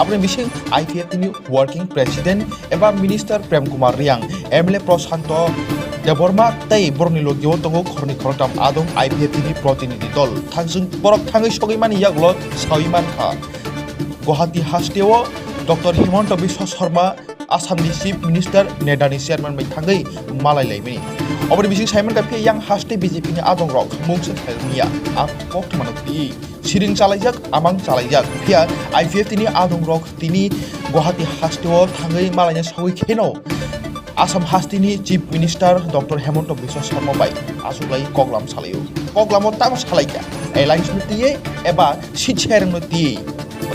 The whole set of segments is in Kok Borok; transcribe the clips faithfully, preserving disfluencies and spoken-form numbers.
Aboni bising I P F T ni working president eba minister Prem Kumar Reang, M L A Prashanto Debbarma tei borokni logio tongo khoroknwi khoroktham adong I P F T ni protinidhi dol. Thangjwng borok thangwi sogwi mani yagulo sawi mankha. Guwahati hasteo Doctor Himanta Biswa Sarma, Assam ni Chief Minister, NEDA ni chairman bai thangwi malai laimani. Oboni bising saiman kha phiya yang haste B J P ni adong rok mungsa khlai wngya. A koktwmano twi siring chalaijak, amang chalaijak. Phiya I P F T ni adong rok tini Guwahati hasteo thangwi malaina sawi kheno Assam hasteni Chief Minister Doctor Himanta Biswa Sarma bai achuklai koklam salaio. Koklamo tamo salaikha, alliance no tiyei eba seat sharing no tiyei.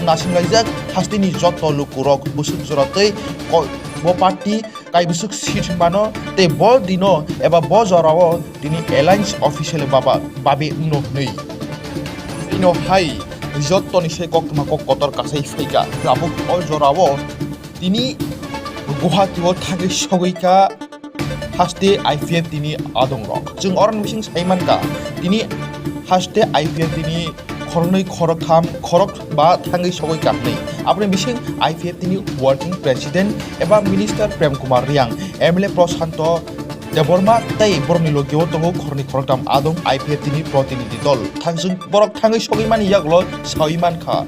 Nasinglajak hasteni joto lukurok bwswk jora tei ko-, bo party kaibwswk seat mano tei bo dino eba bo jorao tini alliance official baba babe wngno hwnwi. Ino hai jottoni se koktwma kok kotor kasai phaikha. Tabuk o jorao tini Guwahati o thangwi sogwi kha haste I P F T ni adong rok. Chwng oroni bising sai mankha tini haste I P F T ni khoroknwi, khoroktham, khorokba thangwi sogwi kha hwnwi. Aboni bising I P F T ni working president eba minister Prem Kumar Reang, M L A Prashanto Debbarma tei borokni logio tongo khoroknwi khoroktham adong I P F T ni protinidhi dol. Thangjwng borok thangwi sogwi mani yagulo sawi mankha.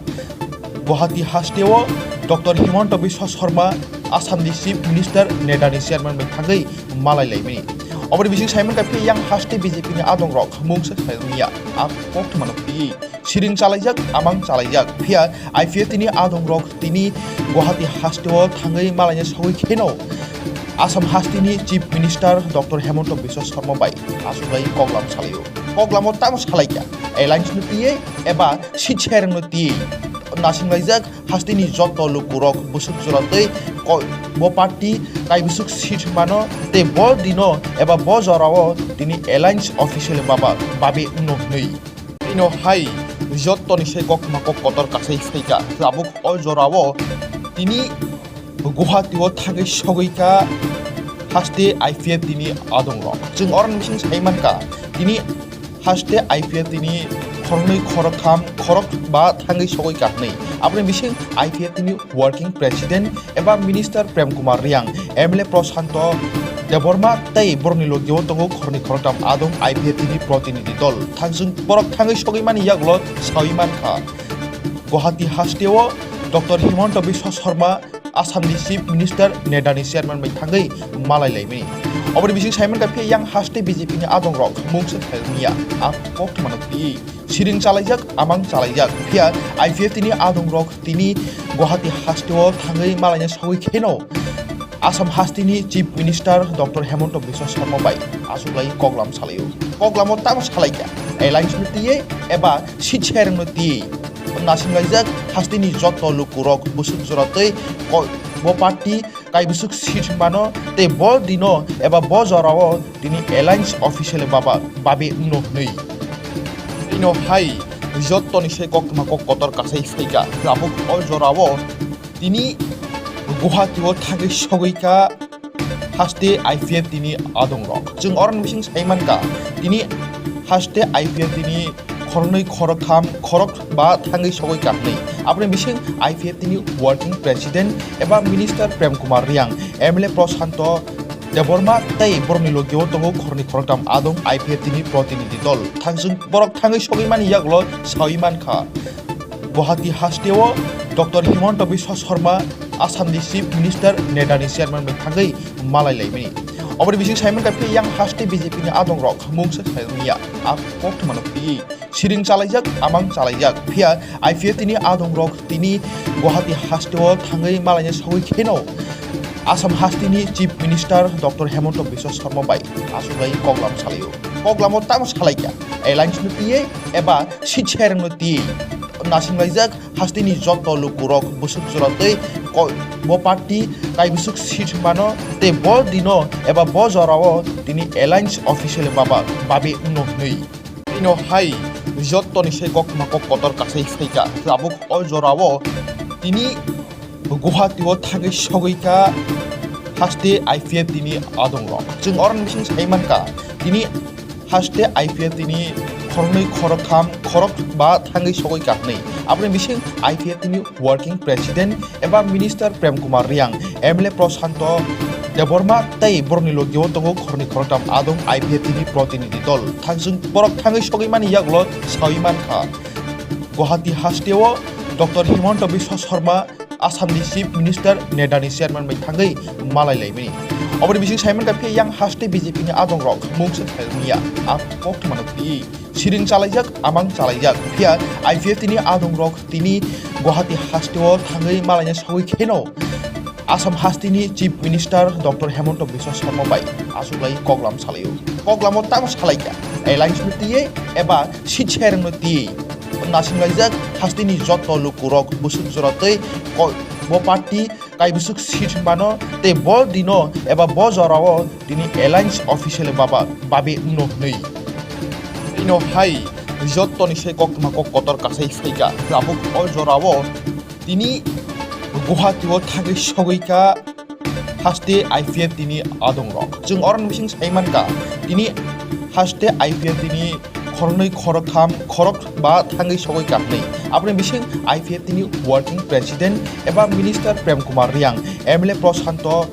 Guwahati hasteo Doctor Himanta Biswa Sarma, Assam ni Chief Minister, NEDA ni chairman bai thangwi malai laimani. Oboni bising saiman kha phiya yang haste B J P ni adong rok mungsa khlai wngya. A koktwmano twi siring chalaijak, amang chalaijak. Phiya I P F T ni adong rok tini Guwahati hasteo thangwi malaina sawi kheno Assam hasteni Chief Minister Doctor Himanta Biswa Sarma bai achuklai koklam salaio. Koklamo tamo salaikha, alliance no tiyei eba seat sharing no tiyei. Nasinglajak hasteni joto lukurok bwswk jora tei ko-, bo party kaibwswk seat mano tei bo dino eba bo jorao tini alliance official baba babe wngno hwnwi. Ino hai jottoni se koktwma kok kotor kasai phaikha. Tabuk o jorao tini Guwahati o thangwi sogwi kha haste I P F T ni adong rok. Chwng oroni bising sai mankha tini haste I P F T ni khoroknwi, khoroktham, khorokba thangwi sogwi kha hwnwi. Aboni bising I P F T ni working president eba minister Prem Kumar Reang, M L A Prashanto Debbarma tei borokni logio tongo khoroknwi khoroktham adong I P F T ni protinidhi dol. Thangjwng borok thangwi sogwi mani yagulo sawi mankha. Guwahati hasteo Doctor Himanta Biswa Sarma, Assam ni Chief Minister, NEDA ni chairman bai thangwi malai laimani. Oboni bising saiman kha phiya yang haste B J P ni adong rok mungsa khlai wngya. A koktwmano twi siring chalaijak, amang chalaijak. Phiya I P F T ni adong rok tini Guwahati hasteo thangwi malaina sawi kheno Assam hasteni Chief Minister Doctor Himanta Biswa Sarma bai achuklai koklam salaio. Koklamo tamo salaikha, alliance no tiyei eba seat sharing no tiyei. Nasinglajak hasteni joto lukurok bwswk jora tei ko-, bo party kaibwswk seat mano tei bo dino eba bo jorao tini alliance official baba babe wngno hwnwi. Ino hai jottoni se koktwma kok kotor kasai phaikha. Tabuk o jorao tini Guwahati o thangwi sogwi kha haste I P F T ni adong rok. Chwng oroni bising sai mankha tini haste I P F T ni khoroknwi, khoroktham, khorokba thangwi sogwi kha hwnwi. Aboni bising I P F T ni working president eba minister Prem Kumar Reang, M L A Prashanto Debbarma tei borokni logio tongo khoroknwi khoroktham adong I P F T ni protinidhi dol. Thangjwng borok thangwi sogwi mani yagulo sawi mankha. Guwahati hasteo Doctor Himanta Biswa Sarma, Assam ni Chief Minister, NEDA ni chairman bai thangwi malai laimani. Oboni bising saiman kha phiya yang haste B J P ni adong rok mungsa khlai wngya. A koktwmano twi siring chalaijak, amang chalaijak. Phiya I P F T ni adong rok tini Guwahati hasteo thangwi malaina sawi kheno Assam hasteni Chief Minister Doctor Himanta Biswa Sarma bai achuklai koklam salaio. Koklamo tamo salaikha, alliance no tiyei eba seat sharing no tiyei. Nasinglajak hasteni joto lukurok bwswk jora tei ko-, bo party kaibwswk seat mano tei bo dino eba bo jorao tini alliance official baba babe wngno hwnwi. Ino hai jottoni se koktwma kok kotor kasai phaikha. Tabuk o jorao tini Guwahati o thangwi sogwi kha haste I P F T ni adong rok. Chwng oroni bising sai mankha tini haste I P F T ni khoroknwi khoroktham khorokba thangwi sogwi ka hwnwi. Aboni bising I P F T ni working president eba minister Prem Kumar Reang, M L A Prashanto Debbarma tei borokni logio tongo khoroknwi khoroktham adong I P F T ni protinidhi dol. Thangjwng borok thangwi sogwi mani yagulo sawi mankha. Guwahati hasteo Doctor Himanta Biswa Sarma, Assam ni Chief Minister, NEDA ni chairman bai thangwi malai laimani. Oboni bising saiman kha phiya yang haste B J P ni adong rok mungsa khlai ya, a koktwma no twi siring chalaijak, amang chalaijak. Phiya I P F T ni adong rok tini Guwahati hasteo thangwi malaina sogwi kheno Assam hasteni Chief Minister Doctor Himanta Biswa Sarma bai achuklai koklam salaio. Koklamo tamo salaikha, alliance no tiyei eba sitsereng no tiyei. Nasinlaijak hasteni joto lukurok busuk jora tei ko-, bo party kaibusuk seat mano tei bo dino eba bo jorao tini alliance official baba babe wngno hwnwi. Ino hai jotoni se koktwma kok kotor kasai phaikha. Tabuk o jorao tini Guwahati o thangwi sogwi kha haste I P F T ni adong rok. Chwng oroni bising sai mankha tini haste I P F T ni khoroknwi, khoroktham, khorokba thangwi sogwi ka hwnwi. Aboni bising I P F T ni working president eba minister Prem Kumar Reang, M L A Prashanto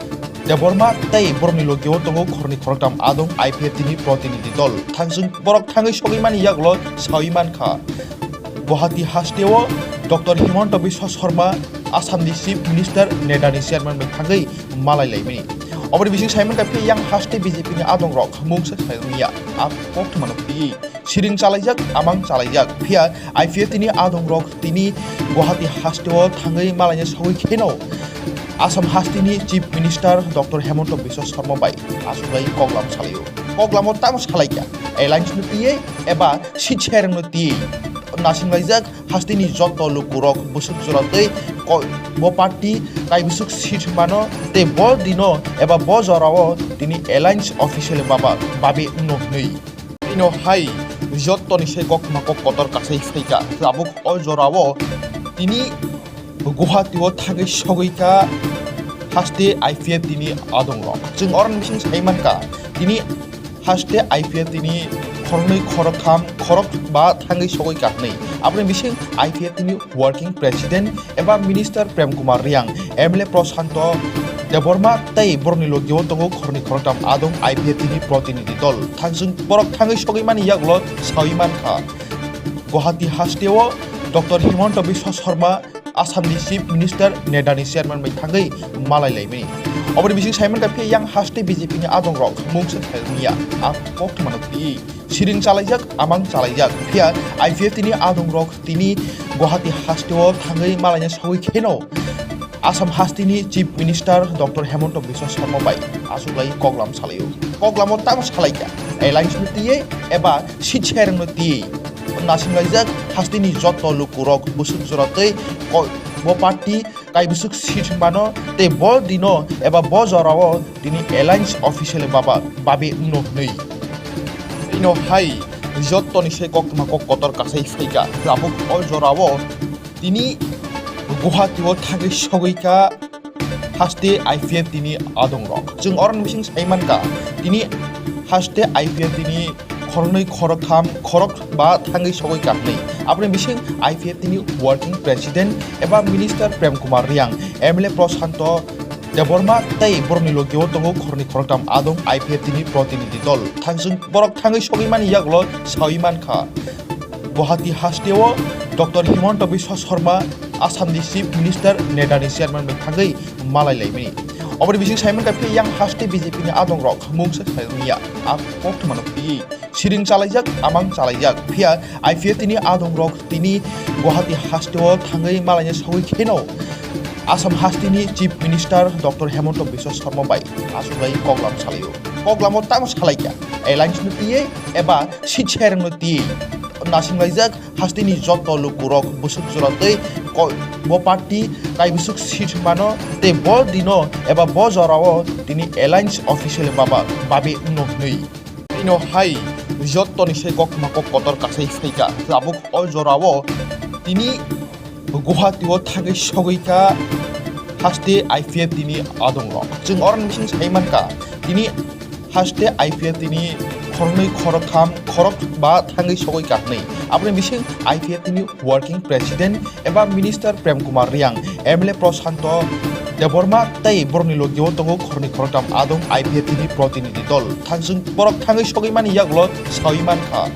Debbarma tei borokni logio tongo khoroknwi khoroktham adong I P F T ni protinidhi dol. Thangjwng borok thangwi sogwi mani yagulo sawi mankha. Guwahati hasteo Doctor Himanta Biswa Sarma, Assam ni Chief Minister, NEDA ni chairman bai thangwi malai laimani. Oboni bising sai mankha phiya yang haste B J P ni adong rok mungsa khlai ya, a koktwma no twi siring chalaijak, amang chalaijak. Phiya I P F T ni adong rok tini Guwahati hasteo thangwi malaina sogwi kheno Assam hasteni Chief Minister Doctor Himanta Biswa Sarma bai achuklai koklam salaio. Koklamo tamo salaikha, alliance no tiyei eba sitsereng no tiyei. Nasinlaijak hasteni joto lukurok busuk jora tei ko-, bo party kaibusuk seat mano tei bo dino eba bo jorao tini alliance official baba babe wngno hwnwi. Ino hai jotoni se koktwma kok kotor kasai phaikha. Tabuk o jorao tini Guwahati o thangwi sogwi kha haste I P F T ni adong rok. Chwng oroni bising sai mankha tini haste I P F T ni khoroknwi, khoroktham, khorokba thangwi sogwi ka hwnwi. Aboni bising I P F T ni working president eba minister Prem Kumar Reang, M L A Prashanto Debbarma tei borokni logio tongo khoroknwi khoroktham adong I P F T ni protinidhi dol. Thangjwng borok thangwi sogwi mani yagulo sawi mankha. Guwahati hasteo Doctor Himanta Biswa Sarma, Assam ni Chief Minister, NEDA ni chairman bai thangwi malai laimani. Oboni bising sai mankha phiya yang haste B J P ni adong rok mungsa khlai ya, a koktwma no twi siring chalaijak, amang chalaijak. Phiya I P F T ni adong rok tini Guwahati hasteo thangwi malaina sogwi kheno Assam hasteni Chief Minister Doctor Himanta Biswa Sarma bai achuklai koklam salaio. Koklamo tamo salaikha, alliance no tiyei eba sitsereng no tiyei. Nasinlaijak hasteni joto lukurok busuk jora tei ko-, bo party kaibusuk seat mano tei bo dino eba bo jorao tini alliance official baba babe wngno hwnwi. Ino hai jotoni se koktwma kok kotor kasai phaikha. Tabuk o jorao tini Guwahati o thangwi sogwi kha haste I P F T ni adong rok. Chwng oroni bising sai mankha tini haste I P F T ni khoroknwi, khoroktham, khorokba thangwi sogwi ka hwnwi. Aboni bising I P F T ni working president eba minister Prem Kumar Reang, M L A Prashanto Debbarma tei borokni logio tongo khoroknwi khoroktham adong I P F T ni protinidhi dol. Thangjwng borok thangwi sogwi mani yagulo sawi mankha. Guwahati hasteo Doctor Himanta Biswa Sarma, Assam ni Chief Minister, NEDA ni chairman bai thangwi malai laimani. Oboni bising sai mankha phiya yang haste B J P ni adong rok mungsa khlai ya, a koktwma no twi siring chalaijak, amang chalaijak. Phiya I P F T ni adong rok tini Guwahati hasteo thangwi malaina sogwi kheno Assam hasteni Chief Minister Doctor Himanta Biswa Sarma bai achuklai koklam salaio. Koklamo tamo salaikha, alliance no tiyei eba sitsereng no tiyei. Nasinlaijak hasteni joto lukurok busuk jora tei ko-, bo party kaibusuk seat mano tei bo dino eba bo jorao tini alliance official baba babe wngno hwnwi. Ino hai jotoni se koktwma kok kotor kasai phaikha. Tabuk o jorao tini Guwahati o thangwi sogwi kha haste I P F T ni adong rok. Chwng oroni bising sai mankha tini haste I P F T ni khoroknwi, khoroktham, khorokba thangwi sogwi ka hwnwi. Aboni bising I P F T ni working president eba minister Prem Kumar Reang, M L A Prashanto Debbarma tei borokni logio tongo khoroknwi khoroktham adong I P F T ni protinidhi dol. Thangsing borok thangwi sogwi mani yagulo sawi mankha.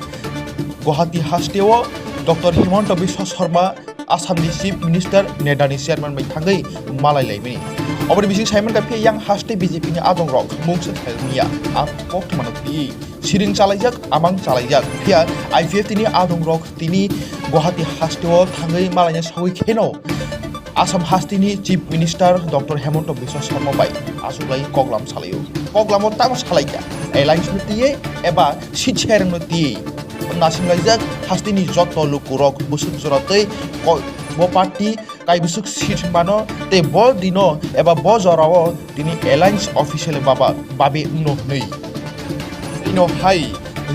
Guwahati hasteo Doctor Himanta Biswa Sarma, Assam ni Chief Minister, NEDA ni chairman bai thangwi malai laimani. Oboni bising saiman kha phiya yang haste B J P ni adong rok mungsa thai wngya. A kok mano twi siring chalaijak, amang chalaijak. Phiya I P F T ni adong rok tini Guwahati hasteo thangwi malaina sawi kheno Assam hasteni Chief Minister Doctor Himanta Biswa Sarma bai achuklai koklam salaio. Koklamo tamo salaikha, alliance no tiyei eba seat sharing no tiyei. Nasinlaijak hasteni joto lukurok bwswk jora tei ko-, bo party kaibwswk seat mano tei bo dino eba bo jorao tini alliance official baba babe wngno hwnwi. Ino hai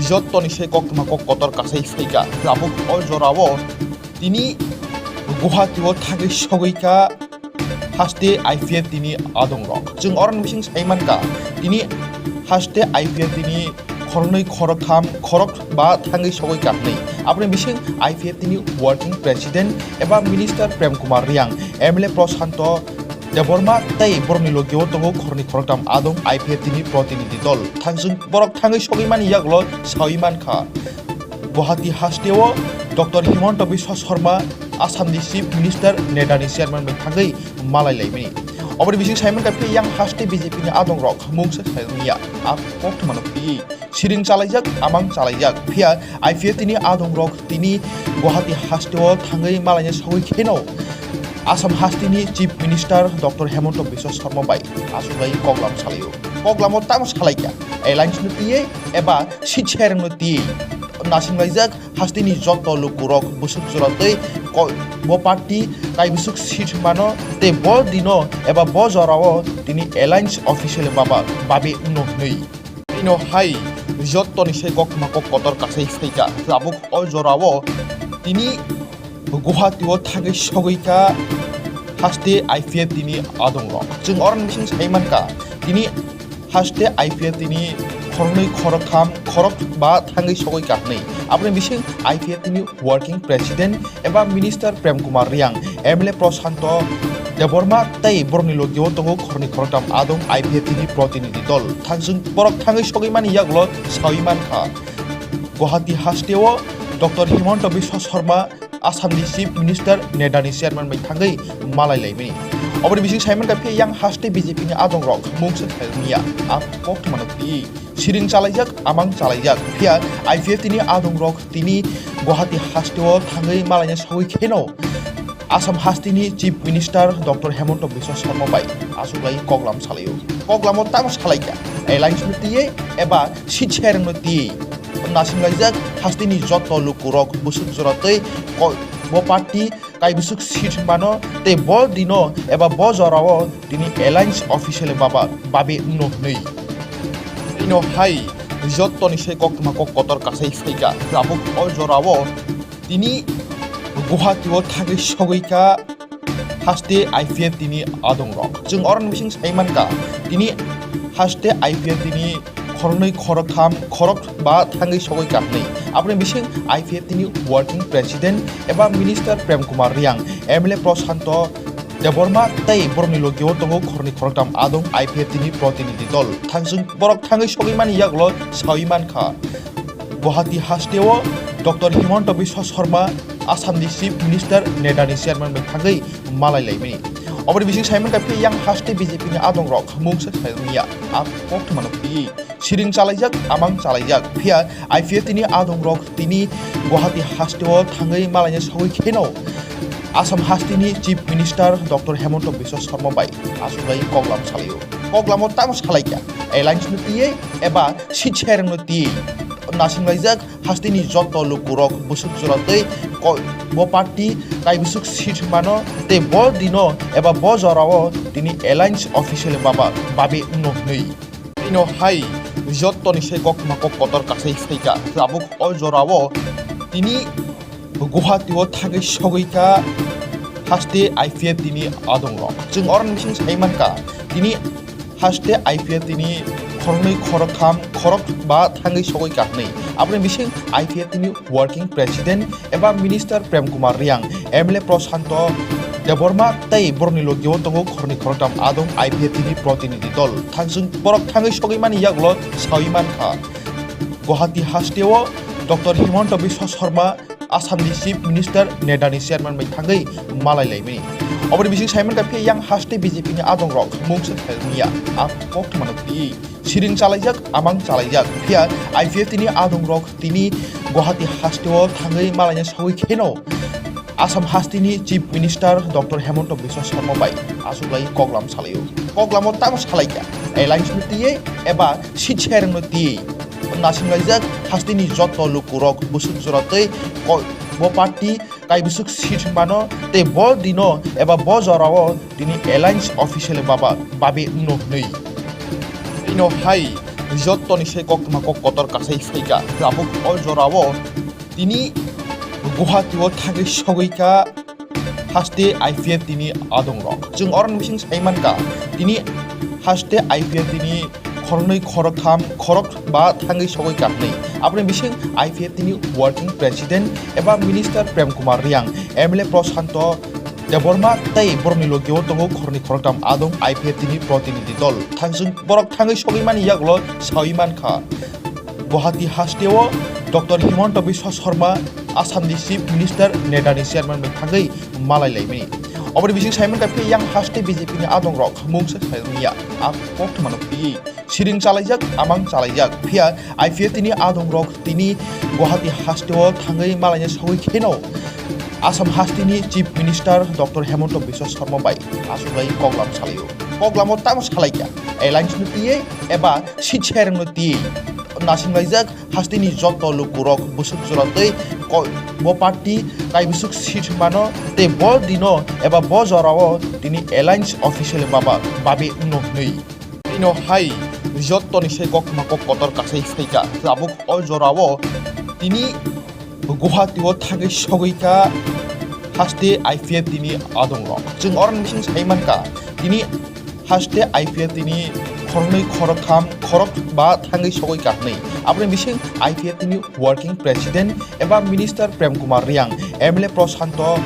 jotoni se koktwma kok kotor kasai phaikha. Tabuk o jorao tini Guwahati o thangwi sogwi kha haste I P F T ni adong rok. Chwng oroni bising sai mankha tini haste I P F T ni khoroknwi, khoroktham, khorokba thangwi sogwi ka hwnwi. Aboni bising I P F T ni working president eba minister Prem Kumar Reang, M L A Prashanto Debbarma tei borokni logio tongo khoroknwi khoroktham adong I P F T ni protinidhi dol. Thangsing borok thangwi sogwi mani yagulo sawi mankha. Guwahati hasteo Doctor Himanta Biswa Sarma, Assam ni Chief Minister, NEDA ni chairman bai thangwi malai laimani. Oboni bising saiman kha phiya yang haste B J P ni adong rok mungsa thai wngya. A kok thumano twi siring chalaijak, amang chalaijak. Phiya I P F T ni adong rok tini Guwahati hasteo thangwi malaina sawi kheno Assam hasteni Chief Minister Doctor Himanta Biswa Sarma bai achuklai koklam salaio. Koklamo tamo salaikha, alliance no tiyei eba seat sharing no tiyei. Nasinlaijak hasteni joto lukurok bwswk jora tei ko-, bo party kaibwswk seat mano tei bo dino eba bo jorao tini alliance official baba babe wngno hwnwi. Ino hai jotoni se koktwma kok kotor kasai phaikha. Tabuk o jorao tini Guwahati o thangwi sogwi kha haste I P F T ni adong rok. Chwng oroni bising sai mankha tini haste I P F T ni khoroknwi, khoroktham, khorokba thangwi sogwi ka hwnwi. Aboni bising I P F T ni working president eba minister Prem Kumar Reang, M L A Prashanto Debbarma tei borokni logio tongo khoroknwi khoroktham adong I P F T ni protinidhi dol. Thangsing borok thangwi sogwi mani yagulo sawi mankha. Guwahati hasteo Doctor Himanta Biswa Sarma, Assam ni Chief Minister, NEDA ni chairman bai thangwi malai laimani. Oboni bising saiman kha phiya yang haste B J P ni adong rok mungsa thai wngya. A kok thumano twi siring chalaijak, amang chalaijak. Phiya I P F T ni adong rok tini Guwahati hasteo thangwi malaina sawi kheno Assam hasteni Chief Minister Doctor Himanta Biswa Sarma bai achuklai koklam salaio. Koklamo tamo salaikha, alliance no tiyei eba seat sharing no tiyei. Nasinlaijak hasteni joto lukurok bwswk jora tei ko-, bo party kaibwswk seat mano tei bo dino eba bo jorao tini alliance official baba babe wngno hwnwi. Ino hai jotoni se koktwma kok kotor kasai phaikha. Tabuk o jorao tini Guwahati o thangwi sogwi kha haste I P F T ni adong rok. Chwng oroni bising sai mankha tini haste I P F T ni khoroknwi, khoroktham, khorokba thangwi sogwi ka hwnwi. Aboni bising I P F T ni working president eba minister Prem Kumar Reang, M L A Prashanto Debbarma tei borokni logio tongo khoroknwi khoroktham adong I P F T ni protinidhi dol. Thangsing borok thangwi sogwi mani yagulo sawi mankha. Guwahati hasteo Doctor Himanta Biswa Sarma, Assam ni Chief Minister, NEDA ni chairman bai thangwi malai laimani. Oboni bising saiman kha phiya yang haste B J P ni adong rok mungsa thai wngya. A kok thumano twi siring chalaijak, amang chalaijak. Phiya I P F T ni adong rok tini Guwahati hasteo thangwi malaina sawi kheno Assam hasteni Chief Minister Doctor Himanta Biswa Sarma bai achuklai koklam salaio. Koklamo tamo salaikha, alliance no tiyei eba seat sharing no tiyei. Nasinlaijak hasteni joto lukurok bwswk jora tei ko-, bo party kaibwswk seat mano tei bo dino eba bo jorao tini alliance official baba babe wngno hwnwi. Ino hai jotoni se koktwma kok kotor kasai phaikha. Tabuk o jorao tini Guwahati o thangwi sogwi kha haste I P F T ni adong rok. Chwng oroni bising sai mankha tini haste I P F T ni khoroknwi, khoroktham, khorokba thangwi sogwi ka hwnwi. Aboni bising I P F T ni working president eba minister Prem Kumar Reang, M L A Prashanto Debbarma tei borokni logio tongo khoroknwi khoroktham adong I P F T ni protinidhi dol. Thangswng borok thangwi sogwi mani yagulo sawi mankha. Guwahati hasteo Doctor Himanta Biswa Sarma, Assam ni Chief Minister, NEDA ni chairman bai thangwi malai laimani. Oboni bising saiman kha phiya yang haste B J P ni adong rok mungsa khlai wngya. A koktwma no twi siring chalaijak, amang chalaijak. Phiya I P F T ni adong rok tini Guwahati hasteo thangwi malaina sawi kheno Assam hasteni Chief Minister Doctor Himanta Biswa Sarma bai achuklai koklam salaio. Koklamo tamo salaikha, alliance no tiyei eba seat sharing no tiyei. Nasingaijak hasteni joto lukurok busuk jora tei ko-, bo party kaibusuk seat mano tei bo dino eba bo jorao tini alliance official baba babe wngno hwnwi. Ino hai jotoni sai koktwma kok kotor kasai phaikha. Tabuk o jorao tini Guwahati o thangwi sogwi kha haste I P F T ni adong rok. Chwng oroni bising sai mankha tini haste I P F T ni khoroknwi, khoroktham, khorokba thangwi sogwi ka hwnwi. Aboni bising I P F T ni working president eba minister Prem Kumar Reang, M L A Prashanto Debbarma tei borokni logio tongo khoroknwi khoroktham adong I P F T ni protinidhi dol. Thangswng borok thangwi sogwi mani yagulo sawi mankha. Guwahati hasteo Doctor Himanta Biswa Sarma, Assam ni Chief Minister, NEDA ni chairman bai thangwi malai laimani. Oboni bising saiman kha phiya yang haste B J P ni adong rok mungsa khlai wngya. A koktwma no twi siring chalaijak, amang chalaijak. Phiya I P F T ni adong rok tini Guwahati hasteo thangwi malaina sawi kheno Assam hasteni Chief Minister Doctor Himanta Biswa Sarma bai achuklai koklam salaio. Koklamo tamo salaikha, alliance no tiyei eba seat sharing no tiyei. Nasingaijak hasteni joto lukurok busuk jora tei ko-, bo party kaibusuk seat mano tei bo dino eba bo jorao tini alliance official baba babe wngno hwnwi. Ino hai jotoni sai koktwma kok kotor kasai phaikha. Tabuk o jorao tini Guwahati o thangwi sogwi kha haste I P F T ni adong rok. Chwng oroni bising sai mankha tini haste I P F T ni khoroknwi, khoroktham, khorokba thangwi sogwi ka hwnwi. Aboni bising I P F T ni working president eba minister Prem Kumar Reang, M L A Prashanto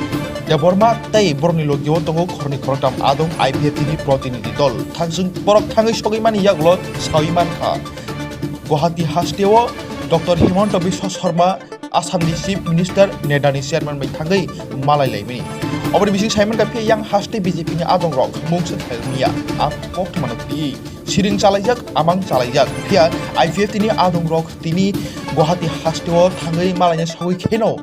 Debbarma tei borokni logio tongo khoroknwi khoroktham adong I P F T ni protinidhi dol. Thangswng borok thangwi sogwi mani yagulo sawi mankha. Guwahati hasteo Doctor Himanta Biswa Sarma, Assam ni Chief Minister, NEDA ni chairman bai thangwi malai laimani. Oboni bising saiman kha phiya yang haste B J P ni adong rok mungsa khlai wngya. A koktwma no twi siring chalaijak, amang chalaijak. Phiya I P F T ni adong rok tini Guwahati hasteo thangwi malaina sawi kheno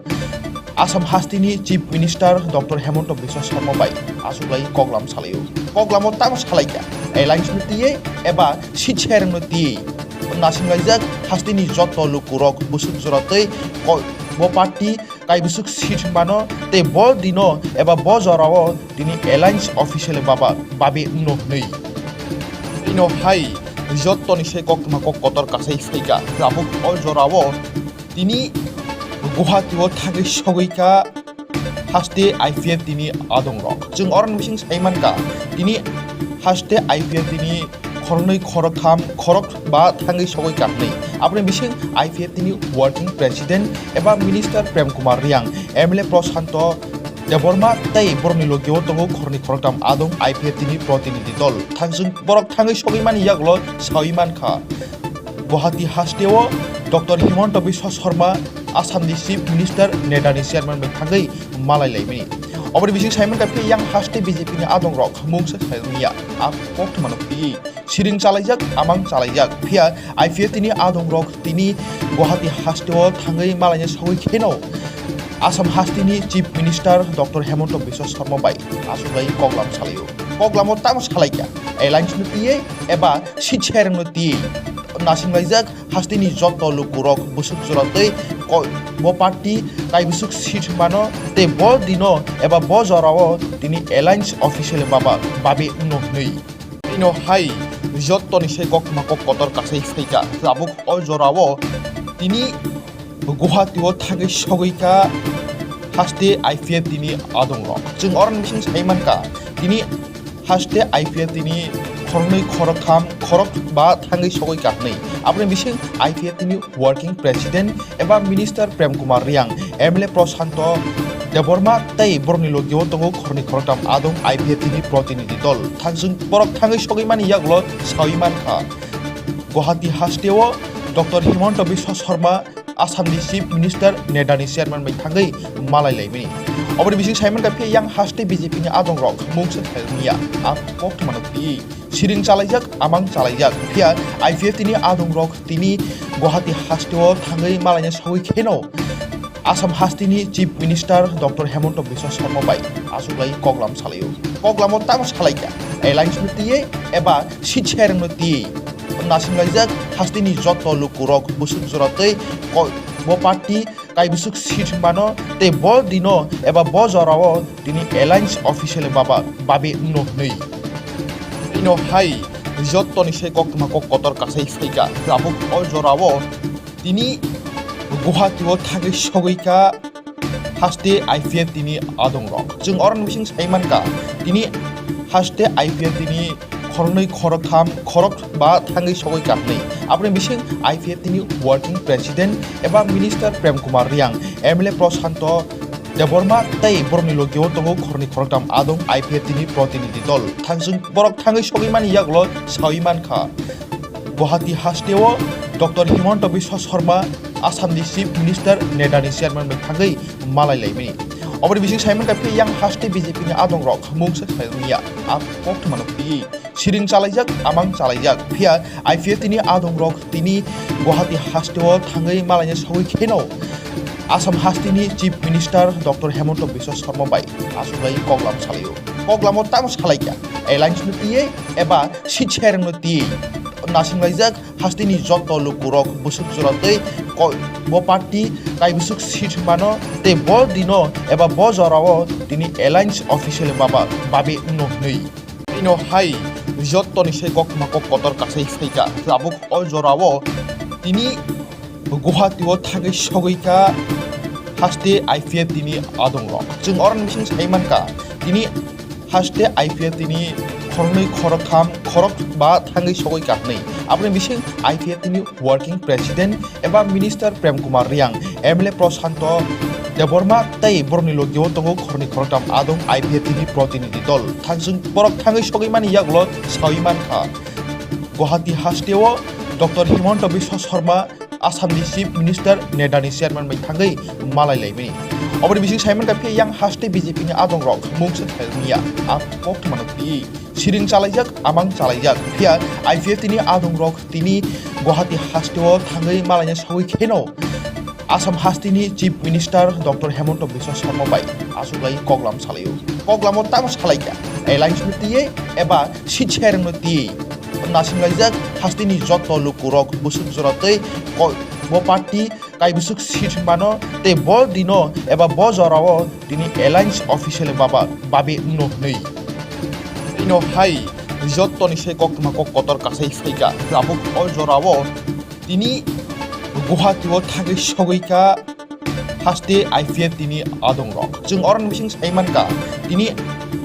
Assam hasteni Chief Minister Doctor Himanta Biswa Sarma bai achuklai koklam salaio. Koklamo tamo salaikha, alliance no tiyei eba seat sharing no tiyei. Nasingaijak hasteni joto lukurok busuk jora tei ko-, bo party kaibusuk seat mano tei bo dino eba bo jorao tini alliance official baba babe wngno hwnwi. Ino hai jotoni sai koktwma kok kotor kasai phaikha. Tabuk o jorao tini Guwahati o thangwi sogwi kha haste I P F T ni adong rok. Chwng oroni bising sai mankha tini haste I P F T ni khoroknwi, khoroktham, khorokba thangwi sogwi ka hwnwi. Aboni bising I P F T ni working president eba minister Prem Kumar Reang, M L A Prashanto Debbarma tei borokni logio tongo khoroknwi khoroktham adong I P F T ni protinidhi dol. Thangswng borok thangwi sogwi mani yagulo sawi mankha. Guwahati hasteo Doctor Himanta Biswa Sarma, Assam ni Chief Minister, NEDA ni chairman bai thangwi malai laimani. Oboni bising saiman kha phiya yang haste B J P ni adong rok mungsa khlai wngya. A koktwma no twi siring chalaijak, amang chalaijak. Phiya I P F T ni adong rok tini Guwahati hasteo thangwi malaina sawi kheno Assam hasteni Chief Minister Doctor Himanta Biswa Sarma bai achuklai koklam salaio. Koklamo tamo salaikha, alliance no tiyei eba seat sharing no tiyei. Nasingaijak hasteni joto lukurok busuk jora tei ko-, bo party kaibusuk seat mano tei bo dino eba bo jorao tini alliance official baba babe wngno hwnwi. Ino hai jotoni sai koktwma kok kotor kasai phaikha. Tabuk o jorao tini Guwahati o thangwi sogwi kha haste I P F T ni adong rok. Chwng oroni bising sai mankha tini haste I P F T ni khoroknwi, khoroktham, khorokba thangwi sogwi ka hwnwi. Aboni bising I P F T ni working president eba minister Prem Kumar Reang, M L A Prashanto Debbarma tei borokni logio tongo khoroknwi khoroktham adong I P F T ni protinidhi dol. Thangchwng borok thangwi sogwi mani yagulo sawi mankha. Guwahati hasteo Doctor Himanta Biswa Sarma, Assam ni Chief Minister, NEDA ni chairman bai thangwi malai laimani. Oboni bising saiman kha phiya yang haste B J P ni adong rok mungsa khlai rwya, a koktwma no twi siring chalaijak, amang chalaijak. Phiya I P F T ni adong rok tini Guwahati hasteo thangwi malaina sawi kheno Assam hasteni Chief Minister Doctor Himanta Biswa Sarma bai achuklai koklam salaio. Koklamo tamo salaikha, alliance no twiwi eba seat sharing no twiwi nasinlaijak hasteni joto lukurok bwswk jora tei ko-, bo party kaibwswk seat mano tei bo dino eba bo jorao tini alliance official baba babe wngno hwnwi. Ino hai jotoni sai koktwma kok kotor kasai phaikha. Tabuk o jorao tini Guwahati o thangwi sogwi kha haste I P F T ni adong rok. Chwng oro ni bising sai mankha tini haste I P F T ni khoroknwi, khoroktham, khorokba thangwi sogwi kha hwnwi. Aboni bising I P F T ni working president eba minister Prem Kumar Reang, M L A Prashanto Debbarma tei borokni logio tongo khoroknwi khoroktham adong I P F T ni protinidhi dol. Thangchwng borok thangwi sogwi mani yagulo sawi mankha. Guwahati hasteo Doctor Himanta Biswa Sarma, Assam ni Chief Minister, NEDA ni chairman bai thangwi malai laimani. Oboni bising saiman kha phiya yang haste B J P ni adong rok mungsa khlai rwya, a koktwma no twiwi siring chalaijak, amang chalaijak. Phiya I P F T ni adong rok tini Guwahati hasteo thangwi malaina sawi kheno Assam hasteni Chief Minister Doctor Himanta Biswa Sarma bai achuklai koklam salaio. Koklamo tamo salaikha, alliance no twiwi eba seat sharing no twiwi nasinlaijak hasteni joto lukurok bwswk jora tei ko-, bo party kaibwswk seat mano tei bo dino eba bo jorao tini alliance official baba babe wngno hwnwi. Ino hai jotoni sai koktwma kok kotor kasai phaikha. Tabuk o jorao tini Guwahati o thangwi sogwi kha haste I P F T ni adong rok. Chwng oro ni bising sai mankha tini haste I P F T ni khoroknwi, khoroktham, khorokba thangwi sogwi kha hwnwi. Aboni bising I P F T ni working president eba minister Prem Kumar Reang, M L A Prashanto Debbarma tei borokni logio tongo khoroknwi khoroktham adong I P F T ni protinidhi dol. Thangchwng borok thangwi sogwi mani yagulo sawi mankha. Guwahati hasteo Doctor Himanta Biswa Sarma, Assam ni Chief Minister, NEDA ni chairman bai thangwi malai laimani. Oboni bising saiman kha phiya yang haste B J P ni adong rok mungsa khlai rwya, a koktwma no twiwi siring chalaijak, amang chalaijak. Phiya I P F T ni adong rok tini Guwahati hasteo thangwi malaina sawi kheno Assam hasteni Chief Minister Doctor Himanta Biswa Sarma bai achuklai koklam salaio. Koklamo tamo salaikha, alliance no twiwi eba seat sharing no twiwi nasinlaijak hasteni joto lukurok bwswk jora tei ko-, bo party kaibwswk seat mano tei bo dino eba bo jorao tini alliance official baba babe wngno hwnwi. Ino hai jotoni sai koktwma kok kotor kasai phaikha. Tabuk o jorao tini Guwahati o thangwi sogwi kha haste I P F T ni adong rok. Chwng oro ni bising sai mankha tini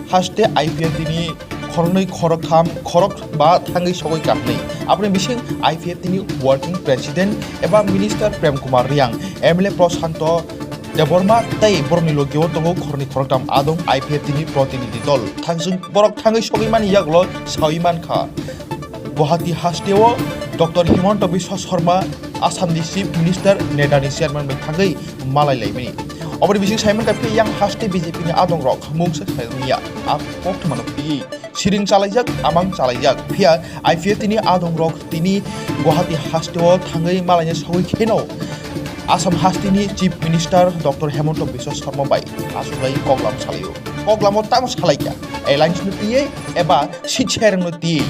haste I P F T ni khoroknwi, khoroktham, khorokba thangwi sogwi kha hwnwi. Aboni bising I P F T ni working president eba minister Prem Kumar Reang, M L A Prashanto Debbarma tei borokni logio tongo khoroknwi khoroktham adong I P F T ni protinidhi dol. Thangchwng borok thangwi sogwi mani yagulo sawi mankha. Guwahati hasteo Doctor Himanta Biswa Sarma, Assam ni Chief Minister, NEDA ni chairman bai thangwi malai laimani. Oboni bising saiman kha phiya yang haste B J P ni adong rok mungsa khlai rwya, a koktwma no twiwi siring chalaijak, amang chalaijak. Phiya I P F T ni adong rok tini Guwahati hasteo thangwi malaina sawi kheno Assam hasteni Chief Minister Doctor Himanta Biswa Sarma bai achuklai koklam salaio. Koklamo tamo salaikha, alliance no twiwi eba seat sharing no twiwi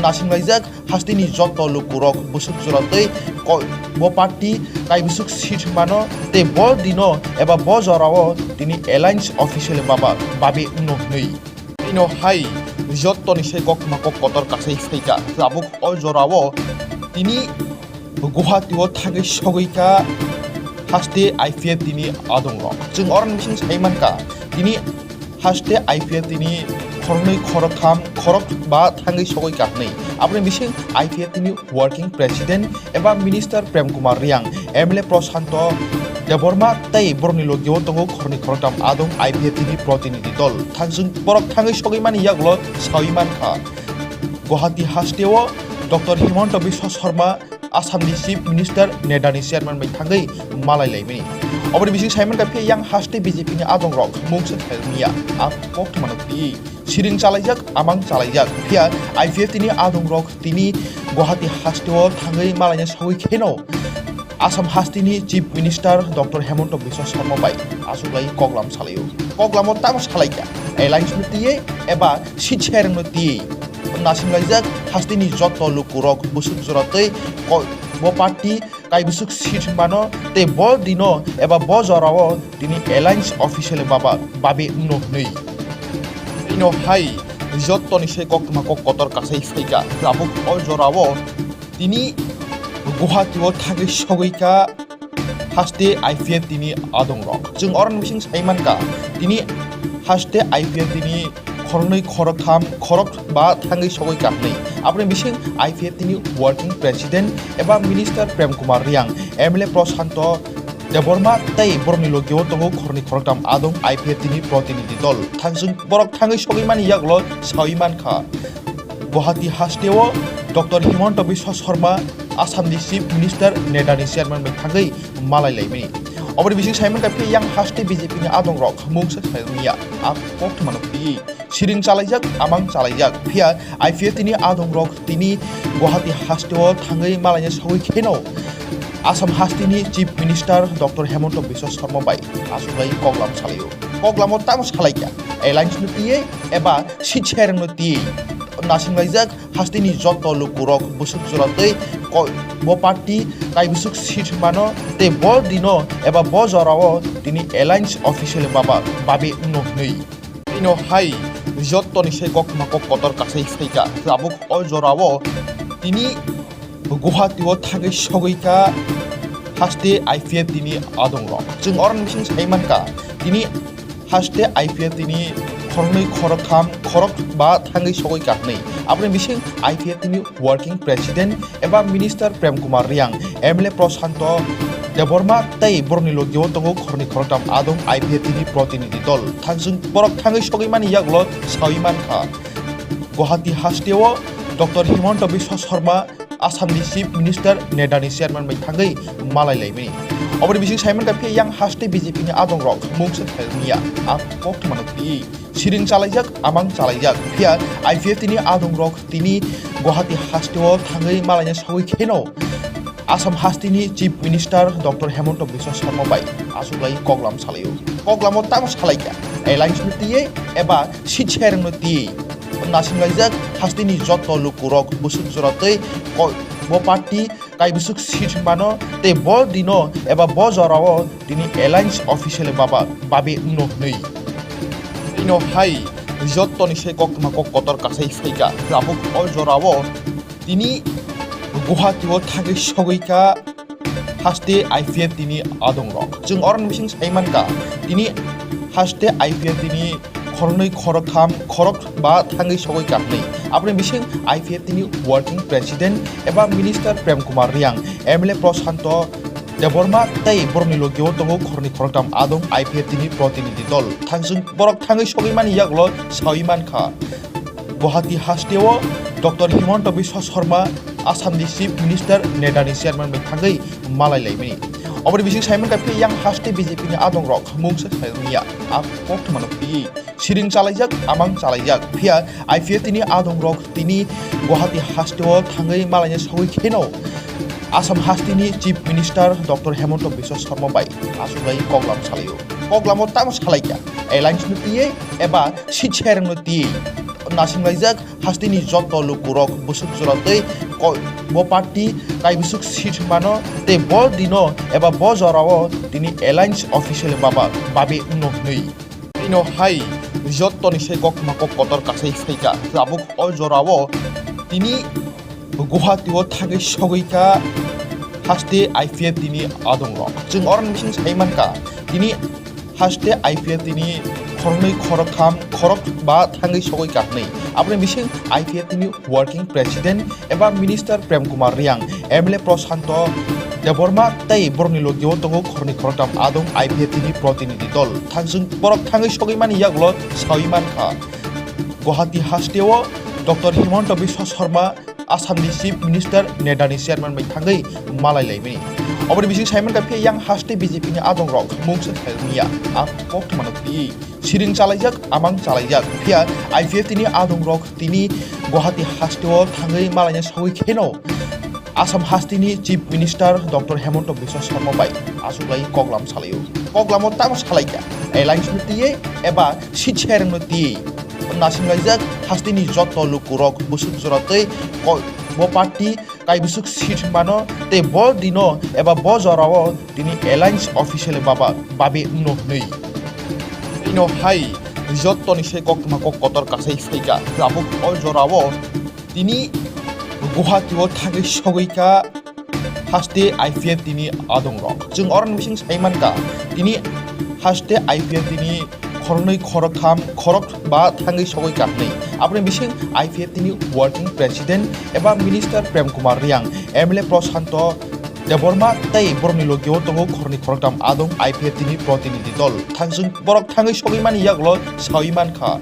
nasinlaijak hasteni joto lukurok bwswk jora tei ko-, bo party kaibwswk seat mano tei bo dino eba bo jorao tini alliance official baba babe wngno hwnwi. Ino hai jotoni sai koktwma kok kotor kasai phaikha. Tabuk o jorao tini Guwahati o thangwi sogwi kha haste I P F T ni adong rok. Chwng oro ni bising sai mankha tini haste I P F T ni khoroknwi, khoroktham, khorokba thangwi sogwi ka hwnwi. Aboni bising I P F T ni working president eba minister Prem Kumar Reang, M L A Prashanto Debbarma tei borokni logio tongo khoroknwi khoroktham adong I P F T ni protinidhi dol. Thangchwng borok thangwi sogwi mani yagulo sawi mankha. Guwahati hasteo Doctor Himanta Biswa Sarma, Assam ni Chief Minister, NEDA ni chairman bai thangwi malai laimani. Oboni bising saiman kha phiya yang haste B J P ni adong rok mungsa khlai ya, a koktwma no twi siring chalaijak, amang chalaijak. Phiya I P F T ni adong rok tini Guwahati hasteo thangwi malaina sawi kheno Assam hasteni Chief Minister Doctor Himanta Biswa Sarma bai achuklai koklam salaio. Koklamo tamo salaikha, alliance no tiyei eba seat sharing no tiyei. Nasinlaijak hasteni joto lukurok bwswk jora tei ko-, bo party kaibwswk seat mano tei bo dino eba bo jorao tini alliance official baba babe wngno hwnwi. Ino hai jotoni se koktwma kok kotor kasai phaikha. Tabuk o jorao tini Guwahati o thangwi sogwi kha haste I P F T ni adong rok. Chwng oro ni bising sai mankha tini haste I P F T ni khoroknwi, khoroktham, khorokba thangwi sogwi kha hwnwi. Aboni bising I P F T ni working president eba minister Prem Kumar Reang, M L A Prashanto Debbarma tei borokni logio tongo khoroknwi khoroktham adong I P F T ni protinidhi dol. Thangchwng borok thangwi sogwi mani yagulo sawi mankha. Guwahati hasteo Doctor Himanta Biswa Sarma, Assam ni Chief Minister, NEDA ni chairman bai thangwi malai laimani. Oboni bising sai mankha phiya yang haste B J P ni adong rok mungsa khlai ya, a koktwma no twi siring chalaijak, amang chalaijak. Phiya I P F T ni adong rok tini Guwahati hasteo thangwi malaina sawi kheno Assam hasteni Chief Minister Doctor Himanta Biswa Sarma bai achuklai koklam salaio. Koklamo tamo salaikha, alliance no tiyei eba seat sharing no tiyei. Nasinlaijak hasteni joto lukurok bwswk jora tei ko-, bo party kaibwswk seat mano tei bo dino eba bo jorao tini alliance official baba babe wngno hwnwi. Ino hai jotoni se koktwma kok kotor kasai phaikha. Tabuk o jorao tini Guwahati o thangwi sogwi kha haste I P F T ni adong rok. Chwng oro ni bising sai mankha tini haste I P F T ni khoroknwi, khoroktham, khorokba thangwi sogwi kha hwnwi. Aboni bising I P F T ni working president eba minister Prem Kumar Reang, M L A Prashanto Debbarma tei borokni logio tongo khoroknwi khoroktham adong I P F T ni protinidhi dol. Thangchwng borok thangwi sogwi mani yagulo sawi mankha. Guwahati hasteo Doctor Himanta Biswa Sarma, Assam ni Chief Minister, NEDA ni chairman bai thangwi malai laimani. Oboni bising sai mankha phiya yang haste B J P ni adong rok mungsa khlai ya, a koktwma no twi siring chalaijak, amang chalaijak. Phiya I P F T ni adong rok tini Guwahati hasteo thangwi malaina sawi kheno Assam hasteni Chief Minister Doctor Himanta Biswa Sarma bai achuklai koklam salaio. Koklamo tamo salaikha, alliance no tiyei eba seat sharing no tiyei. Nasinlaijak hasteni joto lukurok bwswk jora tei ko-, bo party kaibwswk seat mano tei bo dino eba bo jorao tini alliance official baba babe wngno hwnwi. Ino hai jotoni se koktwma kok kotor kasai phaikha. Tabuk o jorao tini Guwahati o thangwi sogwi kha haste I P F T ni adong rok. Chwng oro ni bising sai mankha tini haste I P F T ni khoroknwi, khoroktham, khorokba thangwi sogwi kha hwnwi. Aboni bising I P F T ni working president eba minister Prem Kumar Reang, M L A Prashanto Debbarma tei borokni logio tongo khoroknwi khoroktham adong I P F T ni protinidhi dol. Thangchwng borok thangwi sogwi mani yagulo sawi mankha. Guwahati hasteo Doctor Himanta Biswa Sarma, Assam ni Chief Minister, NEDA ni chairman bai thangwi malai laimani. Oboni bising sai mankha phiya yang haste B J P ni adong rok mungsa khlai ya, a koktwma no twi siring chalaijak, amang chalaijak. Phiya I P F T ni adong rok tini Guwahati hasteo thangwi malaina sawi kheno Assam hasteni Chief Minister Doctor Himanta Biswa Sarma bai achuklai koklam salaio. Koklamo tamo salaikha, alliance no tiyei eba seat sharing no tiyei. Nasinlaijak hasteni joto lukurok bwswk jora tei ko-, bo party kaibwswk seat mano tei bo dino eba bo jorao tini alliance official baba babe wngno hwnwi. Ino hai jotoni se koktwma kok kotor kasai phaikha. Tabuk o jorao tini Guwahati o thangwi sogwi kha haste I P F T ni adong rok. Chwng oro ni bising sai mankha tini haste I P F T ni khoroknwi, khoroktham, khorokba thangwi sogwi ka hwnwi. Aboni bising I P F T ni working president eba minister Prem Kumar Reang, M L A Prashanto Debbarma tei borokni logio tongo khoroknwi khoroktham adong I P F T ni protinidhi dol. Thangchwng borok thangwi sogwi mani yagulo sawi mankha. Guwahati hasteo Doctor Himanta Biswa Sarma, Assam ni Chief Minister, NEDA ni chairman bai thangwi malai laimani. Oboni bising saiman ka phiya yang haste B J P ni adong rok mungsa thai ya. A koktma no twi siring chalaijak, amang chalaijak. Phiya I P F T ni adong rok tini Guwahati hasteo thangwi malaina sawi kheno Assam hasteni Chief Minister Doctor Himanta Biswa Sarma bai achuklai koklam salaio. Koklamo tamo salaikha, alliance no tiyei eba seat sharing no tiyei. Nasingaijak hasteni joto lukurok bwswk jora tei ko-, bo party kaibwswk seat mano tei bo dino eba bo jorao tini alliance official baba babe wngno hwnwi. Ino hai jotoni se koktwma kok kotor kasai phaikha. Tabuk o jorao tini Guwahati o thangwi sogwi kha haste I P F T ni adong rok. Chwng oroni bising sai mankha tini haste I P F T ni khoroknwi, khoroktham, khorokba thangwi sogwi kha hwnwi. Aboni bising I P F T ni working president eba minister Prem Kumar Reang, M L A Prashanto Debbarma tei borokni logio tongo khoroknwi khoroktham adong I P F T ni protinidhi dol. Thangchwng borok thangwi sogwi mani yagulo sawi mankha.